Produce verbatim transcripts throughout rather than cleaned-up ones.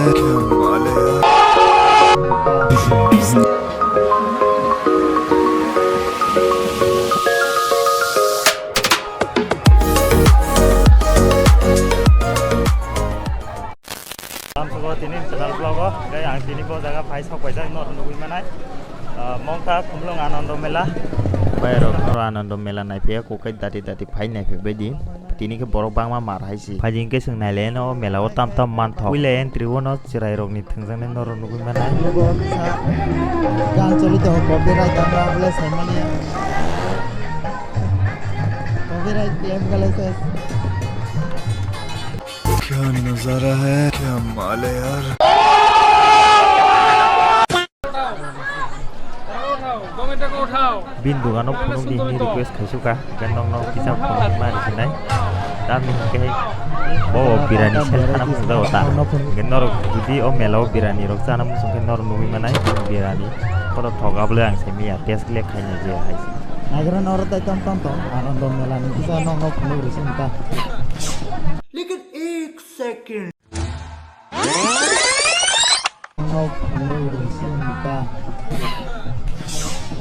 Tini channel vlog o, khe ang tini bo jaga phai sok paijak, norok nugwi manai. Ah, mongkha Khumlwng Anando Mela. Bai rok noro Anando Mela naiphaiya, kukai dati dati phai naiphai baidi. Tini khe borok bangma mar hai si. Phaidi hwnkhe chwng nailai anw o mela o tam tam manthok. Puila entry o no chwrai rok ni thwngjaknai norok nugwi manai. Nugo kisa gang choli tongo, copyright ang abo le saimanya. Copyright claim kale ses. क्या नजारा है, क्या माल है यार। Bin dugano phunukdi hwnwi request khaisukha, hwnkhe nokno kisa phunukma rwkhinai. Tamni hwnkhe bo birani sel thana muchungjago ta. Hwnkhe norok jodi o mela o birani rok chana muchungkhe norok nugwi manai, birani kotor thok abole ang saimanya, test le khaina je hai. Nagra noro tai tom tom tom, Anando Mela ni kisa nokno phunuk rwsing ta. Lekin ek second.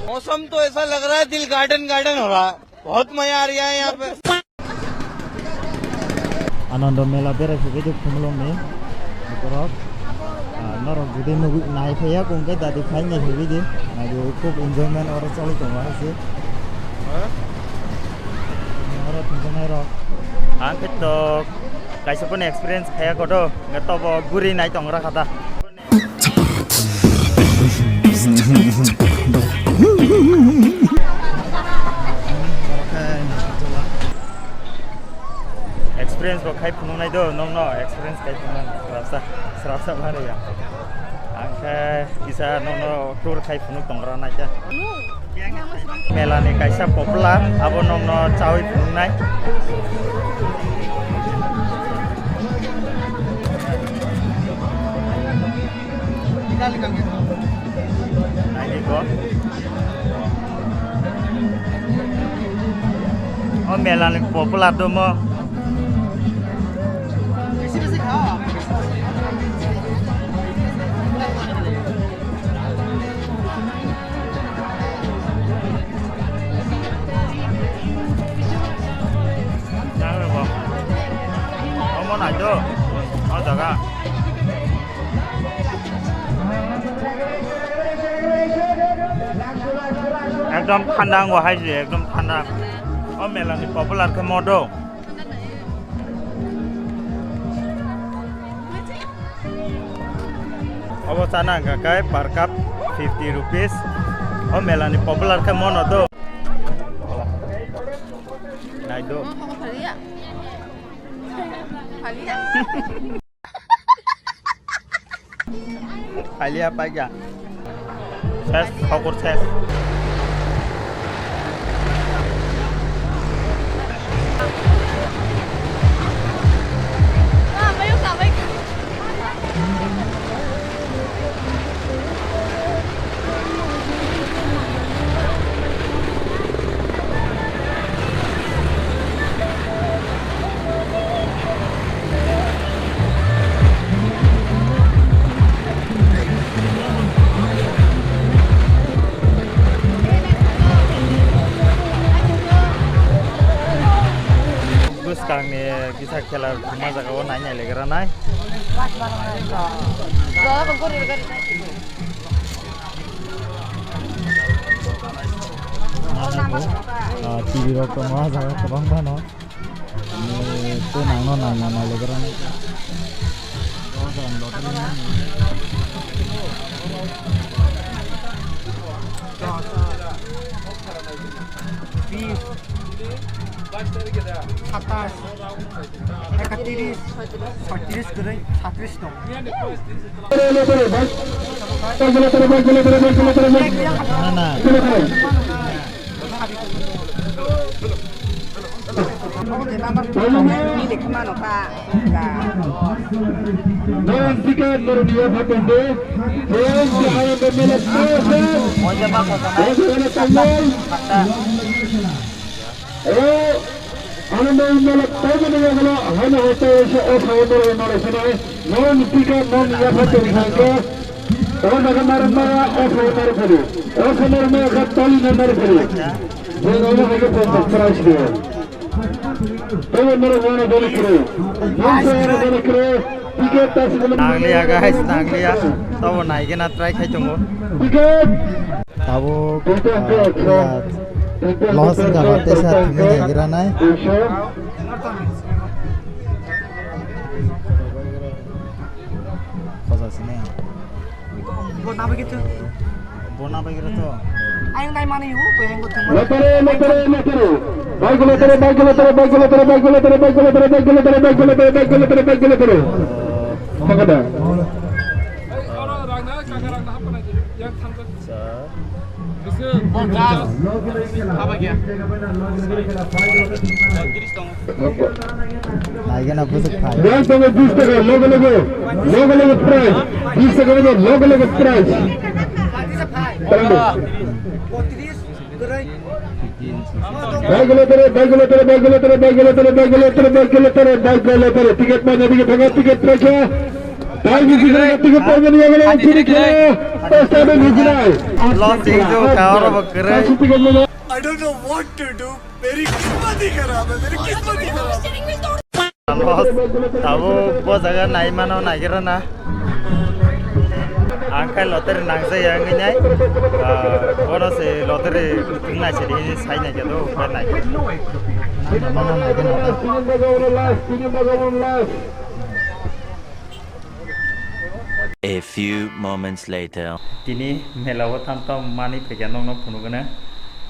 मौसम तो ऐसा लग रहा है दिल garden garden हो रहा है, बहुत मजा आ रहा है यहाँ पे। Anando Mela berai phaibaidi Khumlwng ni borok. Ah, norok jodi nugwi naiphaiya, kung khe dati khai naiphaibaidi. Naidi khub enjoyment oro choli tongo hai se. Oro thwngjaknai rok. Ang khe to kaisa phano experience khaiya kodo, hwnkhe tobo guri nai tongra kha ta. Experience rok khai phunuknai do, nokno experience khai phunuknai, srapsa, srapsa bharwi ya. Ang khe kisa nokno tour khai phunuk tongra naikhe. Mela ni kaisa popular, abo nokno chawi phunuknai. Naidi ko. O mela ni popular do mo. Nang rw bo. Omo nai do. O jaga. Ekdom thanda wngo hai se, ekdom thanda. O mela ni popular khe mo do. Obo chana hwnkha khe per cup fifty rupees. O mela ni popular khe mono do. Nai do. Phalia. Phalia paikha. Ses, hokur ses. Bwskangni kisa khela thwngma jaga o nai nai legra nai. Ah, T V rok tongo, ah, jaga kwbang phano. Tei nangno nangna nailegra nai. Bis, satais, ekatris, soitris kwrwi, satris tong. Na, na. Nang tiket norok ni yapha tongde. Jai Jai Anando Mela Station. Jai Jai Anando Mela Station. O Anando Mela Station ni yagulo haino hosto ese o sayo norok norok sinai. Non ticket non yapha tong thangkhe. Tamo naga narwkmaya, o phai narwkphuru. O phai narwkmaya kha tali na narwkphuru. Je nomo hai khe phai phai prize diyo. Tamo narwkmaya dali kre. Non se ana dali kre. Ticket ta sibana. Nangliya guys, nangliya. Tamo naigena try khai tongo. Ticket. Tabuk, ah, iya, loss wngkha ba, tesa thwngwi naigra nai. Khoja sini. Bo na bagwi to. Bo na bagwi to. Ayang dai mani hu, bo yang go thung. Lottery, lottery, lottery. Bike lottery, bike lottery, bike lottery. Sakada. Acha. Naigena bwswk phai. Prize tongo bis taka, logo logo, logo logo prize. Bis taka bai logo logo prize. Tangdo. Bike lottery, bike lottery, bike lottery. Ticket paina dige thanga, ticket paikha. Bike ni dige ticket paina dige gele, chini khela. First time in his life. Loss wngkha, oro bo kwrwi. Ticket mana? I don't know what to do. मेरी किस्मत ही खराब है, मेरी किस्मत ही खराब है। Tabuk bo jaga nai mano naigra na. Ang khai lottery nangjaya wngwi nai. Ah, bono se lottery wngna se di sai nai khe do, khai nai. Mano naigra na. A few moments later. Tini mela o tham tam manwi phaikha nokno phunukgwna.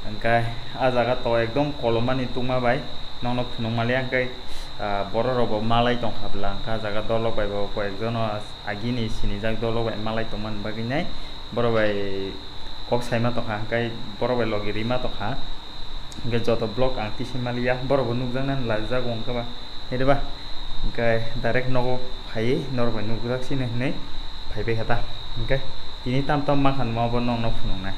Hwnkhe ah jaga to ekdom kolomani tungma bai nokno phunukmaliya, hwnkhe, ah, borok rok bo malai tongkha bwla, hwnkhe ah jaga dolok bai bo koyek jono agini sinijak dolok bai malai tongmani bagwi nai borok bai kok saima tongkha, hwnkhe borok bai logi rima tongkha. Hwnkhe joto vlog ang tisi maliya, borok bo nukjaknani laijak wngkha ba, nai diba? Hwnkhe direct nogo phaiwi norok bai nukjak sini hinwi phaibai kha ta. Hwnkhe tini tam tam mankha numa bo nokno phunuknai.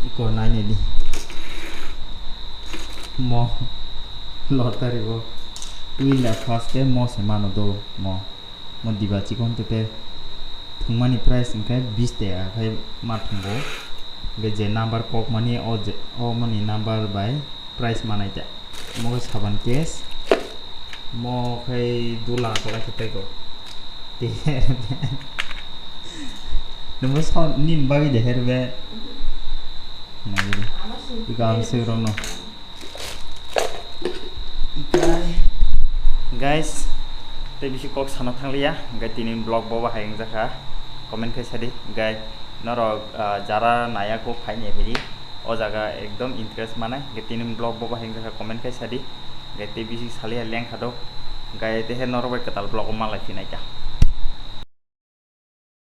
Iko nainani mo lottery bo win la first day mo se mano do mo. Mo diba chikon tete thwngmani price hwnkhe bis taka khai ma thwngo. Hwnkhe je number kokmani o je, o mani number bai price manai ta. Mo khe saban case. Mo khai dula kolai khe taigo. Te nungbo son nin bagwi de herbe. Nai. Iko ang swi rokno. Guys, tei bisi kok sana thangliya, hwnkhe tini vlog bo bahai wngjakha, comment khai sadi, hwnkhe norok, ah, jara naya kok phaini phidi, o jaga ekdom interest manai, hwnkhe tini vlog bo bahai wngjakha, comment khai sadi, hwnkhe tei bisi saliya lengkha do, hwnkhe tehe norok bai kwtal vlog o malai phinai kha.